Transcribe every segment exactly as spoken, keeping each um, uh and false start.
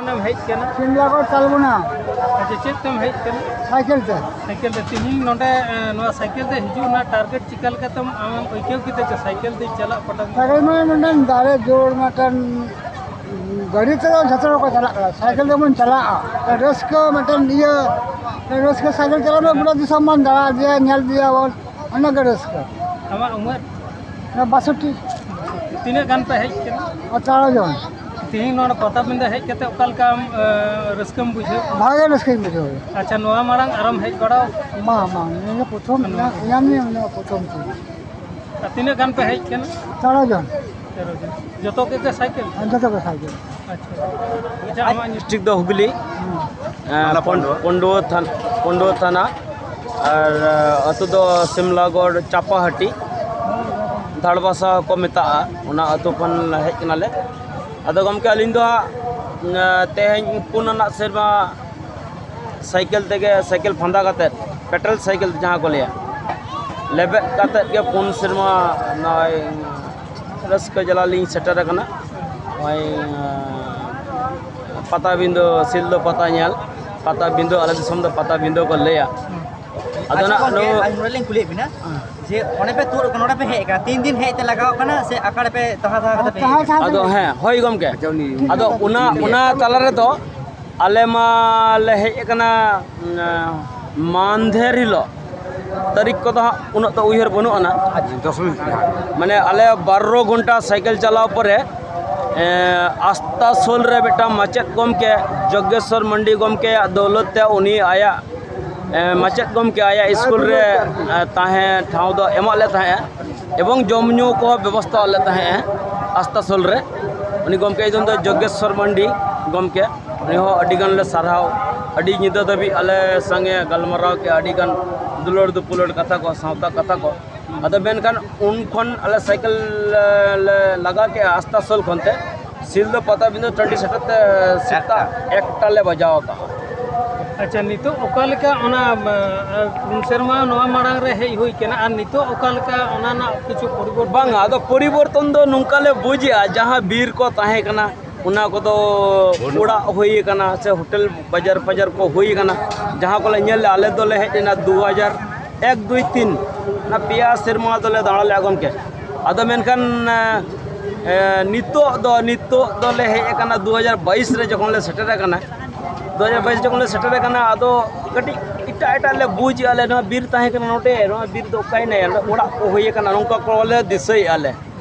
ᱚᱱᱮᱢ ᱦᱮᱡ ᱠᱟᱱᱟ? ᱥᱤᱢᱞᱟᱜᱚᱲ ᱛᱟᱞᱵᱚᱱᱟ᱾ ᱟᱪᱪᱷᱟ, ᱪᱮᱫ ᱛᱮᱢ ᱦᱮᱡ ᱠᱟᱱᱟ? ᱥᱟᱭᱠᱮᱞ ᱛᱮ᱾ ᱥᱟᱭᱠᱮᱞ ᱛᱮ᱾ ᱛᱤᱦᱤᱧ ᱱᱚᱰᱮ, ᱮ, ᱱᱚᱣᱟ ᱥᱟᱭᱠᱮᱞ ᱛᱮ ᱦᱤᱡᱩᱜ ᱨᱮᱱᱟᱜ ᱴᱟᱨᱜᱮᱴ ᱪᱤᱠᱟ ᱞᱮᱠᱟᱛᱮᱢ ᱟᱢᱮᱢ ᱟᱹᱭᱠᱟᱹᱣ ᱠᱮᱫᱟ ᱡᱮ ᱥᱟᱭᱠᱮᱞ ᱛᱮᱧ ᱪᱟᱞᱟᱜ ᱯᱟᱴᱟᱧ? ᱥᱟᱭᱠᱮᱞ ᱢᱟ ᱢᱤᱫᱴᱮᱱ ᱫᱟᱲᱮ ᱡᱳᱨ, ᱢᱤᱫᱴᱮᱱ ᱜᱟᱹᱰᱤ ᱛᱮᱫᱚ ᱡᱷᱚᱛᱚ ᱦᱚᱲ ᱠᱚ ᱪᱟᱞᱟᱜ ᱠᱟᱱᱟ, ᱥᱟᱭᱠᱮᱞ ᱛᱮᱵᱚᱱ ᱪᱟᱞᱟᱜᱼᱟ᱾ ᱨᱟᱹᱥᱠᱟᱹ ᱢᱤᱫᱴᱮᱱ ᱤᱭᱟᱹ, ᱨᱟᱹᱥᱠᱟᱹ ᱥᱟᱭᱠᱮᱞ ᱪᱟᱞᱟᱣ ᱢᱟ ᱜᱚᱴᱟ ᱫᱤᱥᱚᱢ ᱵᱚᱱ ᱫᱟᱬᱟ ᱤᱫᱤᱭᱟ, ᱧᱮᱞ ᱤᱫᱤᱭᱟᱵᱚᱱ, ᱚᱱᱟ ᱜᱮ ᱨᱟᱹᱥᱠᱟᱹ᱾ ᱟᱢᱟᱜ ᱩᱢᱮᱨ? ᱚᱱᱟ ᱵᱟᱥᱚᱴᱴᱤ᱾ ᱛᱤᱱᱟᱹᱜ ᱜᱟᱱ ᱯᱮ ᱦᱮᱡ ᱠᱟᱱᱟ? ᱟᱨ ᱛᱮᱨᱚ ᱡᱚᱱ᱾ ᱛᱤᱦᱤᱧ ᱱᱚᱰᱮ ᱯᱟᱴᱟᱵᱤᱸᱫᱟᱹ ᱦᱮᱡ ᱠᱟᱛᱮ ᱚᱠᱟ ᱞᱮᱠᱟᱢ, ᱮ, ᱨᱟᱹᱥᱠᱟᱹᱢ ᱵᱩᱡᱷᱟᱹᱣ? ᱵᱷᱟᱜᱮ ᱨᱟᱹᱥᱠᱟᱹᱧ ᱵᱩᱡᱷᱟᱹᱣ᱾ ᱟᱪᱪᱷᱟ, ᱱᱚᱣᱟ ᱢᱟᱲᱟᱝ ᱟᱨᱚᱢ ᱦᱮᱡ ᱵᱟᱲᱟᱣ? ᱵᱟᱝ, ᱵᱟᱝ, ᱱᱤᱭᱟᱹ ᱯᱨᱚᱛᱷᱚᱢ, ᱱᱤᱭᱟᱹ, ᱱᱤᱭᱟᱹ ᱯᱨᱚᱛᱷᱚᱢ ᱛᱤᱧ᱾ ᱟᱨ ᱛᱤᱱᱟᱹᱜ ᱜᱟᱱ ᱯᱮ ᱦᱮᱡ ᱠᱟᱱᱟ? ᱛᱮᱨᱚ ᱡᱚᱱ᱾ ᱛᱮᱨᱚ ᱡᱚᱱ᱾ ᱡᱚᱛᱚ ᱜᱮ ᱥᱟᱭᱠᱮᱞ? ᱦᱮᱸ, ᱡᱚᱛᱚ ᱜᱮ ᱥᱟᱭᱠᱮᱞ᱾ ᱟᱪᱪᱷᱟ᱾ ᱟᱪᱪᱷᱟ, ᱟᱢᱟᱜ ᱧᱩᱛᱩᱢ? ᱰᱤᱥᱴᱨᱤᱠᱴ ᱫᱚ ᱦᱩᱜᱽᱞᱤ᱾ ᱦᱮᱸ᱾ ᱮᱸ, ᱯᱚᱱ-, ᱯᱚᱱᱰᱩᱣᱟᱹ ᱛᱷᱟᱱ-, ᱯᱚᱱᱰᱩᱣᱟᱹ ᱛᱷᱟᱱᱟ ᱟᱨ, ᱟᱸ, ᱟᱹᱛᱩ ᱫᱚ ᱥᱤᱢᱞᱟᱜᱚᱲ ᱪᱟᱯᱟᱦᱟᱹᱴᱤ, ᱫᱷᱟᱲᱵᱟᱥᱟ ᱠᱚ ᱢᱮᱛᱟᱜᱼᱟ, ᱚᱱᱟ ᱟᱹᱛᱩ ᱠᱷᱚᱱ ᱦᱮᱡ ᱠᱟᱱᱟᱞᱮ᱾ ᱟᱫᱚ ᱜᱚᱢᱠᱮ, ᱟᱹᱞᱤᱧ ᱫᱚ ᱦᱟᱸᱜ, ᱮᱸ, ᱛᱮᱦᱮᱧ ᱯᱩᱱ ᱟᱱᱟᱜ ᱥᱮᱨᱢᱟ ᱥᱟᱭᱠᱮᱞ ᱛᱮᱜᱮ, ᱥᱟᱭᱠᱮᱞ ᱯᱷᱟᱸᱫᱟ ᱠᱟᱛᱮᱫ, ᱯᱮᱰᱮᱞ ᱥᱟᱭᱠᱮᱞ ᱡᱟᱦᱟᱸ ᱠᱚ ᱞᱟᱹᱭᱟ, ᱞᱮᱵᱮᱫ ᱠᱟᱛᱮᱫ ᱜᱮ ᱯᱩᱱ ᱥᱮᱨᱢᱟ ᱱᱚᱜᱼᱚᱭ ᱨᱟᱹᱥᱠᱟᱹ ᱡᱟᱞᱟ ᱞᱤᱧ ᱥᱮᱴᱮᱨ ᱟᱠᱟᱱᱟ᱾ ᱱᱚᱜᱼᱚᱭ, ᱮᱸ, ᱯᱟᱛᱟᱵᱤᱸᱫᱟᱹ, ᱥᱤᱞᱫᱟᱹ ᱯᱟᱛᱟ ᱧᱮᱞ, ᱯᱟᱛᱟᱵᱤᱸᱫᱟᱹ, ᱟᱞᱮ ᱫᱤᱥᱚᱢ ᱫᱚ ᱯᱟᱛᱟᱵᱤᱸᱫᱟᱹ ᱠᱚ ᱞᱟᱹᱭᱟ᱾ ᱟᱫᱚ ᱟᱪᱪᱷᱟ ᱱᱟᱜ ᱜᱚᱢᱠᱮ, ᱱᱚᱣᱟ ᱟᱹᱞᱤᱧ ᱱᱚᱰᱮ ᱞᱤᱧ ᱠᱩᱞᱤᱭᱮᱫ ᱵᱤᱱᱟ ᱡᱮ ᱚᱸᱰᱮ ᱯᱮ ᱛᱩᱫ ᱟᱠᱟᱱᱟ, ᱱᱚᱰᱮ ᱯᱮ ᱦᱮᱡ ᱟᱠᱟᱱᱟ, ᱛᱤᱱ ᱫᱤᱱ ᱦᱮᱡ ᱛᱮ ᱞᱟᱜᱟᱣ ᱟᱠᱟᱱᱟ ᱥᱮ ᱟᱠᱟ ᱨᱮᱯᱮ ᱛᱟᱦᱮᱸ ᱛᱟᱦᱮᱸ ᱠᱟᱛᱮ ᱯᱮ ᱦᱮᱡ ᱟᱠᱟᱱᱟ? ᱟᱫᱚ ᱦᱮᱸ, ᱦᱳᱭ ᱜᱚᱢᱠᱮ, ᱟᱫᱚ ᱚᱱᱟ, ᱚᱱᱟ ᱛᱟᱞᱟ ᱨᱮᱫᱚ ᱟᱞᱮ ᱢᱟ ᱞᱮ ᱦᱮᱡ ᱟᱠᱟᱱᱟ, ᱩᱸ, ᱢᱟᱱᱫᱷᱮᱨ ᱦᱤᱞᱳᱜ, ᱛᱟᱹᱨᱤᱠᱷ ᱠᱚᱫᱚ ᱦᱟᱸᱜ ᱩᱱᱟᱹᱜ ᱫᱚ ᱩᱭᱦᱟᱹᱨ ᱵᱟᱹᱱᱩᱜ ᱟᱱᱟ᱾ ᱟᱪᱪᱷᱟ, ᱫᱚᱥ ᱢᱤᱱᱤᱴ ᱞᱟᱦᱟ᱾ ᱢᱟᱱᱮ ᱟᱞᱮ ᱵᱟᱨᱚ ᱜᱷᱚᱱᱴᱟ ᱥᱟᱭᱠᱮᱞ ᱪᱟᱞᱟᱣ ᱯᱚᱨᱮ, ᱮᱸ, ᱟᱥᱛᱟᱥᱳᱞ ᱨᱮ ᱢᱤᱫᱴᱟᱝ ᱢᱟᱪᱮᱫ ᱜᱚᱢᱠᱮ ᱡᱚᱜᱽᱜᱮᱥᱣᱚᱨ ᱢᱟᱱᱰᱤ ᱜᱚᱢᱠᱮᱭᱟᱜ ᱫᱟᱹᱣᱞᱟᱹᱛ ᱛᱮ ᱩᱱᱤ ᱟᱭᱟᱜ, ᱮᱸ, ᱢᱟᱪᱮᱫ ᱜᱚᱢᱠᱮ ᱟᱭᱟᱜ ᱥᱠᱩᱞ ᱨᱮ, ᱮᱸ, ᱛᱟᱦᱮᱸ ᱴᱷᱟᱶ ᱫᱚ ᱮᱢᱟᱜ ᱞᱮ ᱛᱟᱦᱮᱸᱫᱼᱟ ᱮᱵᱚᱝ ᱡᱚᱢ ᱧᱩ ᱠᱚ ᱵᱮᱵᱚᱥᱛᱷᱟ ᱟᱞᱮ ᱛᱟᱦᱮᱸᱫᱼᱟ ᱟᱥᱛᱟᱥᱳᱞ ᱨᱮ᱾ ᱩᱱᱤ ᱜᱚᱢᱠᱮ ᱧᱩᱛᱩᱢ ᱫᱚ ᱡᱚᱜᱽᱜᱮᱥᱣᱚᱨ ᱢᱟᱱᱰᱤ ᱜᱚᱢᱠᱮ, ᱩᱱᱤ ᱦᱚᱸ ᱟᱹᱰᱤ ᱜᱟᱱ ᱞᱮ ᱥᱟᱨᱦᱟᱣ᱾ ᱟᱹᱰᱤ ᱧᱤᱫᱟᱹ ᱫᱷᱟᱹᱵᱤᱡ ᱟᱞᱮ ᱥᱟᱸᱜᱮ ᱜᱟᱞᱢᱟᱨᱟᱣ ᱠᱮᱜᱼᱟ, ᱟᱹᱰᱤ ᱜᱟᱱ ᱫᱩᱞᱟᱹᱲ ᱫᱩᱯᱩᱞᱟᱹᱲ ᱠᱟᱛᱷᱟ ᱠᱚ, ᱥᱟᱶᱛᱟ ᱠᱟᱛᱷᱟ ᱠᱚ᱾ ᱟᱫᱚ ᱢᱮᱱᱠᱷᱟᱱ ᱩᱱ ᱠᱷᱚᱱ ᱟᱞᱮ ᱥᱟᱭᱠᱮᱞ ᱞᱮ, ᱞᱮ ᱞᱟᱜᱟ ᱠᱮᱜᱼᱟ ᱟᱥᱛᱟᱥᱳᱞ ᱠᱷᱚᱱ ᱛᱮ ᱥᱤᱞᱫᱟᱹ ᱯᱟᱛᱟᱵᱤᱸᱫᱟᱹ ᱴᱟᱺᱰᱤ ᱥᱮᱴᱮᱨ ᱛᱮ ᱥᱮᱛᱟᱜ ᱮᱠᱴᱟ ᱞᱮ ᱵᱟᱡᱟᱣ ᱟᱠᱟᱜᱼᱟ᱾ ᱟᱪᱪᱷᱟ, ᱱᱤᱛᱚᱜ ᱚᱠᱟ ᱞᱮᱠᱟ ᱚᱱᱟ, ᱮ, ᱯᱩᱱ ᱥᱮᱨᱢᱟ ᱱᱚᱣᱟ ᱢᱟᱲᱟᱝ ᱨᱮ ᱦᱮᱡ ᱦᱩᱭ ᱠᱟᱱᱟ, ᱟᱨ ᱱᱤᱛᱚᱜ ᱚᱠᱟ ᱞᱮᱠᱟ ᱚᱱᱟ ᱨᱮᱱᱟᱜ ᱠᱤᱪᱷᱩ ᱯᱚᱨᱤᱵᱚᱨᱛᱚᱱ? ᱵᱟᱝᱟ, ᱟᱫᱚ ᱯᱚᱨᱤᱵᱚᱨᱛᱚᱱ ᱫᱚ ᱱᱚᱝᱠᱟ ᱞᱮ ᱵᱩᱡᱮᱜᱼᱟ, ᱡᱟᱦᱟᱸ ᱵᱤᱨ ᱠᱚ ᱛᱟᱦᱮᱸ ᱠᱟᱱᱟ, ᱚᱱᱟ ᱠᱚᱫᱚ ᱚᱲᱟᱜ ᱦᱩᱭ ᱟᱠᱟᱱᱟ ᱥᱮ ᱦᱳᱴᱮᱞ ᱵᱟᱡᱟᱨ ᱯᱟᱡᱟᱨ ᱠᱚ ᱦᱩᱭ ᱟᱠᱟᱱᱟ, ᱡᱟᱦᱟᱸ ᱠᱚᱞᱮ ᱧᱮᱞ ᱞᱮᱫᱼᱟ᱾ ᱟᱞᱮ ᱫᱚᱞᱮ ᱦᱮᱡ ᱞᱮᱱᱟ ᱫᱩ ᱦᱟᱡᱟᱨ ᱮᱠ, ᱫᱩᱭ, ᱛᱤᱱ, ᱚᱱᱟ ᱯᱮᱭᱟ ᱥᱮᱨᱢᱟ ᱫᱚᱞᱮ ᱫᱟᱬᱟ ᱞᱮᱫᱼᱟ ᱜᱚᱢᱠᱮ᱾ ᱟᱫᱚ ᱢᱮᱱᱠᱷᱟᱱ ᱮ, ᱮ, ᱱᱤᱛᱚᱜ ᱫᱚ, ᱱᱤᱛᱚᱜ ᱫᱚᱞᱮ ᱦᱮᱡ ᱟᱠᱟᱱᱟ ᱫᱩ ᱦᱟᱡᱟᱨ ᱵᱟᱭᱤᱥ ᱨᱮ, ᱡᱚᱠᱷᱚᱱ ᱞᱮ ᱥᱮᱴᱮᱨ ᱟᱠᱟᱱᱟ, ᱫᱩ ᱦᱟᱡᱟᱨ ᱵᱟᱭᱤᱥ ᱡᱚᱠᱷᱚᱱ ᱞᱮ ᱥᱮᱴᱮᱨ ᱟᱠᱟᱱᱟ, ᱟᱫᱚ ᱠᱟᱹᱴᱤᱡ ᱮᱴᱟᱜ ᱮᱴᱟᱜ ᱞᱮ ᱵᱩᱡᱽ ᱮᱫᱼᱟ ᱞᱮ, ᱱᱚᱣᱟ ᱵᱤᱨ ᱛᱟᱦᱮᱸ ᱠᱟᱱᱟ ᱱᱚᱰᱮ, ᱱᱚᱣᱟ ᱵᱤᱨ ᱫᱚ ᱚᱠᱟᱭᱮᱱᱟ, ᱚᱲᱟᱜ ᱠᱚ ᱦᱩᱭ ᱟᱠᱟᱱᱟ, ᱱᱚᱝᱠᱟ ᱠᱚᱞᱮ ᱫᱤᱥᱟᱹᱭᱮᱫᱼᱟ ᱞᱮ᱾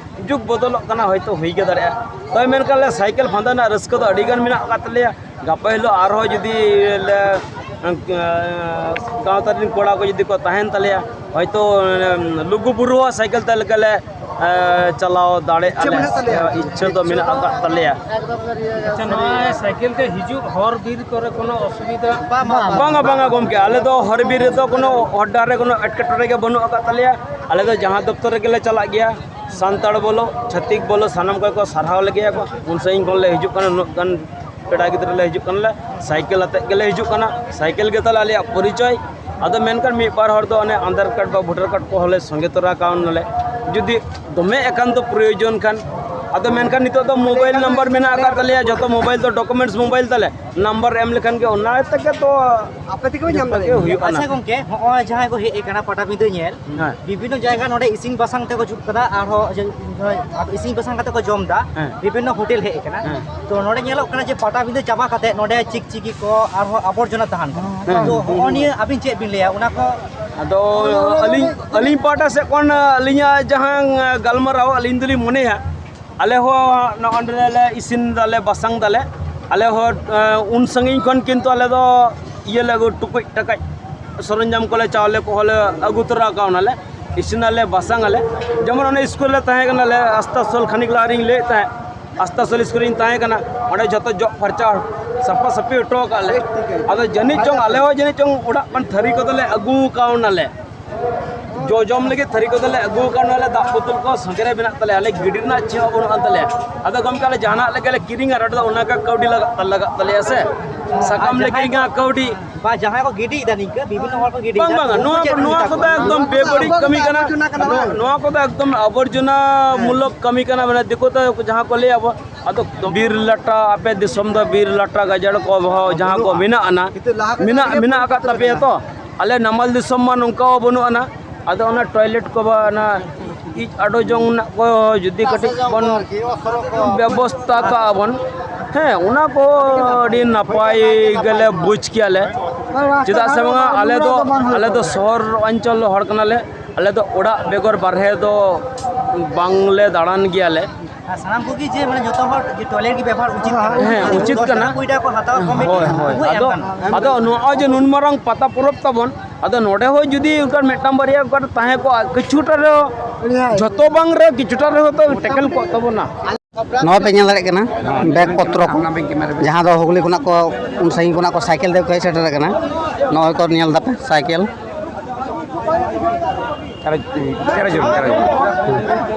ᱡᱩᱜᱽ ᱵᱚᱫᱚᱞᱚᱜ ᱠᱟᱱᱟ, ᱦᱚᱭᱛᱳ ᱦᱩᱭ ᱜᱮ ᱫᱟᱲᱮᱭᱟᱜᱼᱟ᱾ ᱛᱚᱵᱮ ᱢᱮᱱᱠᱷᱟᱱ ᱞᱮ ᱥᱟᱭᱠᱮᱞ ᱯᱷᱟᱸᱫᱟ ᱨᱮᱱᱟᱜ ᱨᱟᱹᱥᱠᱟᱹ ᱫᱚ ᱟᱹᱰᱤ ᱜᱟᱱ ᱢᱮᱱᱟᱜ ᱟᱠᱟᱫ ᱛᱟᱞᱮᱭᱟ᱾ ᱜᱟᱯᱟ ᱦᱤᱞᱳᱜ ᱟᱨᱦᱚᱸ ᱡᱩᱫᱤ ᱞᱮ, ᱮᱸ, ᱜᱟᱶᱛᱟ ᱨᱮᱱ ᱠᱚᱲᱟ ᱠᱚ ᱡᱩᱫᱤ ᱠᱚ ᱛᱟᱦᱮᱱ ᱛᱟᱞᱮᱭᱟ, ᱦᱚᱭᱛᱳ, ᱮᱸ, ᱞᱩᱜᱩ ᱵᱩᱨᱩ ᱦᱚᱸ ᱥᱟᱭᱠᱮᱞ ᱛᱮ ᱞᱮᱠᱟ ᱞᱮ, ᱮᱸ, ᱪᱟᱞᱟᱣ ᱫᱟᱲᱮᱭᱟᱜᱼᱟ ᱤᱪᱪᱷᱟᱹ ᱞᱮ᱾ ᱢᱮᱱᱟᱜ ᱛᱟᱞᱮᱭᱟ᱾ ᱤᱪᱪᱷᱟᱹ ᱫᱚ ᱢᱮᱱᱟᱜ ᱟᱠᱟᱫ ᱛᱟᱞᱮᱭᱟ᱾ ᱟᱪᱪᱷᱟ, ᱱᱚᱣᱟ ᱥᱟᱭᱠᱮᱞ ᱛᱮ ᱦᱤᱡᱩᱜ ᱦᱚᱨ ᱵᱤᱨ ᱠᱚᱨᱮ ᱠᱳᱱᱳ ᱚᱥᱩᱵᱤᱫᱷᱟ? ᱵᱟᱝᱟ, ᱵᱟᱝᱟ ᱜᱚᱢᱠᱮ, ᱟᱞᱮ ᱫᱚ ᱦᱚᱨ ᱵᱤᱨ ᱨᱮᱫᱚ ᱠᱳᱱᱳ ᱦᱚᱨ ᱰᱟᱦᱟᱨ ᱨᱮ ᱠᱳᱱᱳ ᱮᱴᱠᱮᱴᱚᱬᱮ ᱜᱮ ᱵᱟᱹᱱᱩᱜ ᱟᱠᱟᱫ ᱛᱟᱞᱮᱭᱟ᱾ ᱟᱞᱮ ᱫᱚ ᱡᱟᱦᱟᱸ ᱫᱚᱯᱛᱚᱨ ᱨᱮᱜᱮ ᱞᱮ ᱪᱟᱞᱟᱜ ᱜᱮᱭᱟ, ᱥᱟᱱᱛᱟᱲ ᱵᱚᱞᱚ, ᱪᱷᱟᱹᱛᱤᱠ ᱵᱚᱞᱚ, ᱥᱟᱱᱟᱢ ᱠᱚᱜᱮ ᱠᱚ ᱥᱟᱨᱦᱟᱣ ᱞᱮᱜᱮᱭᱟ ᱠᱚ᱾ ᱩᱱ ᱥᱟᱺᱜᱤᱧ ᱠᱷᱚᱱ ᱞᱮ ᱦᱤᱡᱩᱜ ᱠᱟᱱᱟ, ᱩᱱᱟᱹᱜ ᱜᱟᱱ ᱯᱮᱲᱟ ᱜᱤᱫᱽᱨᱟᱹ ᱞᱮ ᱦᱤᱡᱩᱜ ᱠᱟᱱᱟ, ᱥᱟᱭᱠᱮᱞ ᱟᱛᱮᱫ ᱜᱮᱞᱮ ᱦᱤᱡᱩᱜ ᱠᱟᱱᱟ᱾ ᱥᱟᱭᱠᱮᱞ ᱜᱮ ᱛᱟᱞᱮ ᱟᱞᱮᱭᱟᱜ ᱯᱚᱨᱤᱪᱚᱭ᱾ ᱟᱫᱚ ᱢᱮᱱᱠᱷᱟᱱ ᱢᱤᱫ ᱵᱟᱨ ᱦᱚᱲ ᱫᱚ ᱚᱱᱮ ᱟᱫᱷᱟᱨ ᱠᱟᱨᱰ ᱵᱟ ᱵᱷᱳᱴᱟᱨ ᱠᱟᱨᱰ ᱠᱚᱦᱚᱸ ᱞᱮ ᱥᱚᱸᱜᱮ ᱛᱚᱨᱟ ᱠᱟᱣᱱᱟᱞᱮ, ᱡᱩᱫᱤ ᱫᱚᱢᱮ ᱮᱠᱟᱱᱛᱚ ᱯᱨᱚᱭᱳᱡᱚᱱ ᱠᱷᱟᱱ᱾ ᱟᱫᱚ ᱢᱮᱱᱠᱷᱟᱱ ᱱᱤᱛᱚᱜ ᱫᱚ ᱢᱳᱵᱟᱭᱤᱞ ᱱᱟᱢᱵᱟᱨ ᱢᱮᱱᱟᱜ ᱟᱠᱟᱫ ᱛᱟᱞᱮᱭᱟ, ᱡᱚᱛᱚ ᱢᱳᱵᱟᱭᱤᱞ ᱫᱚ ᱰᱚᱠᱩᱢᱮᱱᱴᱥ ᱢᱳᱵᱟᱭᱤᱞ ᱛᱟᱞᱮ, ᱱᱟᱢᱵᱟᱨ ᱮᱢ ᱞᱮᱠᱷᱟᱱ ᱜᱮ ᱚᱱᱟ ᱛᱮᱜᱮ ᱛᱚ ᱟᱯᱮ ᱛᱮᱜᱮ ᱯᱮ ᱧᱟᱢ ᱡᱚᱛᱚ ᱜᱮ ᱫᱟᱲᱮᱭᱟᱜᱼᱟ᱾ ᱦᱩᱭᱩᱜ ᱠᱟᱱᱟ᱾ ᱟᱪᱪᱷᱟ ᱜᱚᱝᱠᱮ, ᱦᱚᱸᱜᱼᱚᱭ ᱡᱟᱦᱟᱸᱭ ᱠᱚ ᱦᱮᱡ ᱟᱠᱟᱱᱟ ᱯᱟᱴᱟᱵᱤᱸᱫᱟᱹ ᱧᱮᱞ, ᱦᱮᱸ᱾ ᱵᱤᱵᱷᱤᱱᱱᱚ ᱡᱟᱭᱜᱟ ᱱᱚᱰᱮ ᱤᱥᱤᱱ ᱵᱟᱥᱟᱝ ᱛᱮᱠᱚ ᱡᱩᱛ ᱠᱟᱫᱟ, ᱟᱨᱦᱚᱸ ᱡᱮ, ᱦᱳᱭ, ᱟᱫᱚ ᱤᱥᱤᱱ ᱵᱟᱥᱟᱝ ᱠᱟᱛᱮ ᱠᱚ ᱡᱚᱢ ᱫᱟ, ᱦᱮᱸ᱾ ᱵᱤᱵᱷᱤᱱᱱᱚ ᱦᱳᱴᱮᱞ ᱦᱮᱡ ᱟᱠᱟᱱᱟ᱾ ᱦᱮᱸ᱾ ᱛᱚ ᱱᱚᱰᱮ ᱧᱮᱞᱚᱜ ᱠᱟᱱᱟ ᱡᱮ ᱯᱟᱴᱟᱵᱤᱸᱫᱟᱹ ᱪᱟᱵᱟ ᱠᱟᱛᱮ ᱱᱚᱰᱮ ᱪᱤᱠᱪᱤᱠᱤ ᱠᱚ ᱟᱨᱦᱚᱸ ᱟᱵᱚᱨᱡᱚᱱᱟ ᱛᱟᱦᱮᱱ ᱠᱟᱱᱟ᱾ ᱦᱮᱸ᱾ ᱛᱚ ᱦᱚᱸᱜᱼᱚ ᱱᱤᱭᱟᱹ ᱟᱹᱵᱤᱱ ᱪᱮᱫ ᱵᱤᱱ ᱞᱟᱹᱭᱟ ᱚᱱᱟ ᱠᱚ? ᱟᱫᱚ ᱟᱹᱞᱤᱧ, ᱟᱹᱞᱤᱧ ᱯᱟᱦᱴᱟ ᱥᱮᱫ ᱠᱷᱚᱱ ᱟᱹᱞᱤᱧᱟᱜ ᱡᱟᱦᱟᱸ ᱜᱟᱞᱢᱟᱨᱟᱣ, ᱟᱹᱞᱤᱧ ᱫᱚᱞᱤᱧ ᱢᱚᱱᱮᱭᱟ, ᱟᱞᱮ ᱦᱚᱸ ᱱᱚᱜᱼᱚ ᱱᱚᱸᱰᱮ ᱞᱮ ᱤᱥᱤᱱ ᱫᱟᱞᱮ, ᱵᱟᱥᱟᱝ ᱫᱟᱞᱮ᱾ ᱟᱞᱮ ᱦᱚᱸ, ᱮᱸ, ᱩᱱ ᱥᱟᱺᱜᱤᱧ ᱠᱷᱚᱱ ᱠᱤᱱᱛᱩ ᱟᱞᱮ ᱫᱚ ᱤᱭᱟᱹ ᱞᱮ ᱟᱹᱜᱩ, ᱴᱩᱠᱩᱡ ᱴᱟᱠᱟᱡ ᱥᱚᱨᱚᱧᱡᱟᱢ ᱠᱚᱞᱮ, ᱪᱟᱣᱞᱮ ᱠᱚᱦᱚᱸ ᱞᱮ ᱟᱹᱜᱩ ᱛᱚᱨᱟ ᱠᱟᱣᱱᱟᱞᱮ, ᱤᱥᱤᱱᱟᱞᱮ, ᱵᱟᱥᱟᱝ ᱟᱞᱮ᱾ ᱡᱮᱢᱚᱱ ᱚᱱᱮ ᱤᱥᱠᱩᱞ ᱨᱮ ᱛᱟᱦᱮᱸ ᱠᱟᱱᱟᱞᱮ, ᱟᱥᱛᱟᱥᱳᱞ, ᱠᱷᱟᱹᱱᱤᱠ ᱞᱟᱦᱟ ᱨᱤᱧ ᱞᱟᱹᱭᱮᱫ ᱛᱟᱦᱮᱸᱫ, ᱟᱥᱛᱟᱥᱳᱞ ᱤᱥᱠᱩᱞ ᱨᱤᱧ ᱛᱟᱦᱮᱸ ᱠᱟᱱᱟ, ᱚᱸᱰᱮ ᱡᱷᱚᱛᱚ ᱡᱚᱜ ᱯᱷᱟᱨᱪᱟ ᱥᱟᱯᱷᱟ ᱥᱟᱹᱯᱷᱤ ᱦᱚᱴᱚ ᱠᱟᱜ ᱞᱮ᱾ ᱟᱫᱚ ᱡᱟᱹᱱᱤᱡ ᱪᱚᱝ ᱟᱞᱮ ᱦᱚᱸ ᱡᱟᱹᱱᱤᱡ ᱪᱚᱝ ᱚᱲᱟᱜ ᱠᱷᱚᱱ ᱛᱷᱟᱹᱨᱤ ᱠᱚᱫᱚᱞᱮ ᱟᱹᱜᱩ ᱠᱟᱣᱱᱟᱞᱮ᱾ ᱡᱚ ᱡᱚᱢ ᱞᱟᱹᱜᱤᱫ ᱛᱷᱟᱹᱨᱤ ᱠᱚᱫᱚᱞᱮ ᱟᱹᱜᱩ ᱠᱟᱣᱱᱟᱞᱮ, ᱫᱟᱜ ᱵᱳᱛᱚᱞ ᱠᱚ ᱥᱚᱸᱜᱮ ᱨᱮ ᱢᱮᱱᱟᱜ ᱛᱟᱞᱮᱭᱟ, ᱟᱞᱮ ᱜᱤᱰᱤ ᱨᱮᱱᱟᱜ ᱪᱮᱫ ᱦᱚᱸ ᱵᱟᱹᱱᱩᱜ ᱟᱱ ᱛᱟᱞᱮᱭᱟ᱾ ᱟᱫᱚ ᱜᱚᱢᱠᱮ, ᱟᱞᱮ ᱡᱟᱦᱟᱱᱟᱜ ᱞᱮᱠᱟ ᱞᱮ ᱠᱤᱨᱤᱧᱟ, ᱟᱨ ᱚᱸᱰᱮ ᱫᱚ ᱚᱱᱟ ᱜᱮ ᱠᱟᱹᱣᱰᱤ ᱞᱟᱜᱟᱜ, ᱞᱟᱜᱟᱜ ᱛᱟᱞᱮᱭᱟ ᱥᱮ᱾ ᱥᱟᱠᱟᱢ ᱞᱮ ᱠᱤᱨᱤᱧᱟ, ᱠᱟᱹᱣᱰᱤ᱾ ᱵᱟ, ᱡᱟᱦᱟᱸᱭ ᱠᱚ ᱜᱤᱰᱤᱭᱮᱫᱟ ᱱᱤᱝᱠᱟᱹ, ᱵᱤᱵᱷᱤᱱᱱᱚ ᱦᱚᱲ ᱠᱚ ᱜᱤᱰᱤᱭᱮᱫᱟ, ᱵᱟᱝ, ᱵᱟᱝ, ᱩᱱᱠᱩ ᱱᱚᱣᱟ ᱪᱮᱫ ᱠᱚ, ᱵᱤᱱ ᱱᱚᱣᱟ ᱢᱮᱛᱟ ᱠᱚᱫᱚ ᱠᱚᱣᱟ? ᱮᱠᱫᱚᱢ ᱵᱮᱵᱟᱹᱲᱤᱡ ᱠᱟᱹᱢᱤ ᱠᱟᱱᱟ᱾ ᱱᱚᱣᱟ, ᱱᱚᱣᱟ ᱠᱚᱫᱚ ᱮᱠᱫᱚᱢ ᱟᱵᱚᱨᱡᱚᱱᱟ ᱢᱩᱞᱚᱠ ᱠᱟᱹᱢᱤ ᱠᱟᱱᱟ, ᱢᱟᱱᱮ ᱫᱤᱠᱩ ᱛᱮ ᱡᱟᱦᱟᱸ ᱠᱚ ᱞᱟᱹᱭᱟ ᱟᱵᱚ ᱟᱫᱚ ᱵᱤᱨ ᱞᱟᱴᱟ, ᱟᱯᱮ ᱫᱤᱥᱚᱢ ᱫᱚ ᱵᱤᱨ ᱞᱟᱴᱟ ᱜᱟᱡᱟᱲ ᱠᱚ ᱦᱚᱸ ᱡᱟᱦᱟᱸ ᱠᱚ ᱢᱮᱱᱟᱜ ᱟᱱᱟ, ᱢᱮᱱᱟᱜ, ᱢᱮᱱᱟᱜ ᱟᱠᱟᱫ ᱛᱟᱯᱮᱭᱟ ᱛᱚ? ᱟᱞᱮ ᱱᱟᱢᱟᱞ ᱫᱤᱥᱚᱢ ᱢᱟ ᱱᱚᱝᱠᱟ ᱦᱚᱸ ᱵᱟᱹᱱᱩᱜ ᱟᱱᱟ᱾ ᱟᱫᱚ ᱚᱱᱟ ᱴᱚᱭᱞᱮᱴ ᱠᱚ ᱵᱟ ᱚᱱᱟ ᱤᱡ ᱟᱰᱚ ᱡᱚᱝ ᱨᱮᱱᱟᱜ ᱠᱚ ᱡᱩᱫᱤ ᱠᱟᱹᱴᱤᱡ ᱵᱚᱱ ᱵᱮᱵᱚᱥᱛᱟ ᱠᱟᱜᱼᱟ ᱵᱚᱱ, ᱦᱮᱸ, ᱚᱱᱟ ᱠᱚ ᱟᱹᱰᱤ ᱱᱟᱯᱟᱭ ᱜᱮᱞᱮ ᱵᱩᱡᱽ ᱠᱮᱭᱟᱞᱮ᱾ ᱪᱮᱫᱟᱜ ᱥᱮ ᱵᱟᱝᱟ, ᱟᱞᱮ ᱫᱚ, ᱟᱞᱮ ᱫᱚ ᱥᱚᱦᱚᱨ ᱚᱧᱪᱚᱞ ᱦᱚᱲ ᱠᱟᱱᱟᱞᱮ᱾ ᱟᱞᱮ ᱫᱚ ᱚᱲᱟᱜ ᱵᱮᱜᱚᱨ ᱵᱟᱨᱦᱮ ᱫᱚ ᱵᱟᱝᱞᱮ ᱫᱟᱬᱟᱱ ᱜᱮᱭᱟᱞᱮ᱾ ᱟᱨ ᱥᱟᱱᱟᱢ ᱠᱚᱜᱮ ᱡᱮ, ᱢᱟᱱᱮ, ᱡᱚᱛᱚ ᱦᱚᱲ ᱡᱮ ᱴᱚᱭᱞᱮᱴ ᱜᱮ ᱵᱮᱵᱚᱦᱟᱨ ᱩᱪᱤᱛ ᱠᱟᱱᱟ᱾ ᱦᱮᱸ, ᱩᱪᱤᱛ ᱫᱚᱥ ᱴᱟᱠᱟ ᱠᱟᱱᱟ᱾ ᱠᱩᱲᱤ ᱴᱟᱠᱟ ᱠᱚ ᱦᱟᱛᱟᱣᱟ, ᱠᱚᱢᱤᱴᱤ ᱦᱳᱭ, ᱦᱳᱭ᱾ ᱩᱱᱠᱩ ᱮᱢ ᱟᱫᱚ, ᱠᱟᱱᱟ᱾ ᱟᱫᱚ ᱱᱚᱜᱼᱚᱭ ᱡᱮ ᱱᱩᱱ ᱢᱟᱨᱟᱝ ᱯᱟᱛᱟ ᱯᱚᱨᱚᱵᱽ ᱛᱟᱵᱚᱱ, ᱟᱫᱚ ᱱᱚᱰᱮ ᱦᱚᱸ ᱡᱩᱫᱤ ᱚᱱᱠᱟᱱ ᱢᱤᱫᱴᱟᱝ ᱵᱟᱨᱭᱟ ᱚᱱᱠᱟᱱ ᱛᱟᱦᱮᱸ ᱠᱚᱜᱼᱟ, ᱠᱤᱪᱷᱩᱴᱟ ᱨᱮᱦᱚᱸ, ᱡᱷᱚᱛᱚ ᱵᱟᱝ ᱨᱮ ᱠᱤᱪᱷᱩᱴᱟ ᱨᱮᱦᱚᱸ ᱛᱚ ᱴᱮᱠᱮᱞ ᱠᱚᱜ ᱛᱟᱵᱚᱱᱟ᱾ ᱱᱚᱣᱟ ᱯᱮ ᱧᱮᱞ ᱫᱟᱲᱮᱭᱟᱜ ᱠᱟᱱᱟ, ᱵᱮᱜᱽ ᱯᱚᱛᱨᱚ ᱠᱚ, ᱡᱟᱦᱟᱸ ᱫᱚ ᱦᱩᱜᱽᱞᱤ ᱠᱷᱚᱱᱟᱜ ᱠᱚ, ᱩᱱ ᱥᱟᱺᱜᱤᱧ ᱠᱷᱚᱱᱟᱜ ᱠᱚ ᱥᱟᱭᱠᱮᱞ ᱛᱮ ᱠᱚ ᱦᱮᱡ ᱥᱮᱴᱮᱨ ᱟᱠᱟᱱᱟ᱾ ᱱᱚᱜᱼᱚᱭ ᱠᱚ ᱧᱮᱞ ᱫᱟᱯᱮ ᱥᱟᱭᱠᱮᱞ᱾ ᱛᱮᱨᱚ, ᱛᱮᱨᱚ ᱡᱚᱱ, ᱛᱮᱨᱚ ᱡᱚᱱ᱾